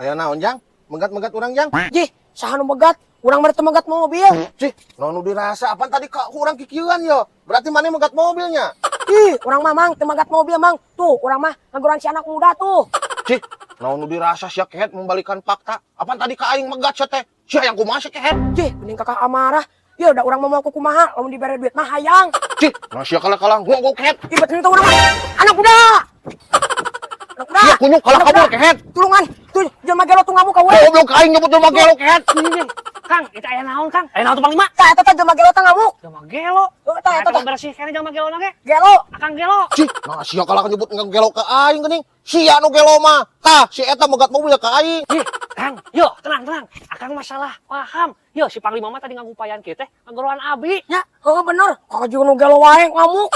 Aya naon, Jang? Megat-megat urang, Jang? Jih, saha nu megat? Urang mah teu megat mobil. Cih, naon nu dirasa? Apaan tadi ka urang kikieuan yo? Berarti maneh megat mobilnya? Ih, urang mah, Mang, teu megat mobil, Mang. Tuh, urang mah ngagoran si anak muda tuh. Cih, naon nu dirasa sia, kehet, membalikan fakta? Apaan tadi ka aing megat sia teh? Sia yang kumaha sih, kehet? Jih, mending kakak amarah. Ya udah, urang mah mau kumaha, lamun dibere duit mah hayang. Cih, nah sia kalah-kalah ngomong, kehet. Ih, betul tuh urang mah. Anak muda. Anak muda. Sia kunyuk kalah Anak kabur, muda. Kehet. Tulungan, tuh jelema gelo tuh ngamuk ka urang. Goblok, aing nyebut jelema gelo, kehet. Ini, Kang, itu aya naon, Kang? Aya naon tuh, Panglima? Tah, eta teh jelema gelo teh ngamuk. Jelema gelo. Oh, tah, eta Eta teh. bersih keneh jelema gelo ge. Gelo. Akang gelo. Cih, nah sia kalah nyebut gelo ka aing geuning. Sia nu gelo mah. Tah, si eta megat mobil ka aing. Ih, Kang, yo tenang tenang. Akang masalah paham. Yo si Panglima mah tadi ngagupayan kieu teh ngagoroan abi. Ya, heeh, bener. Kakak juga nu gelo wae ngamuk.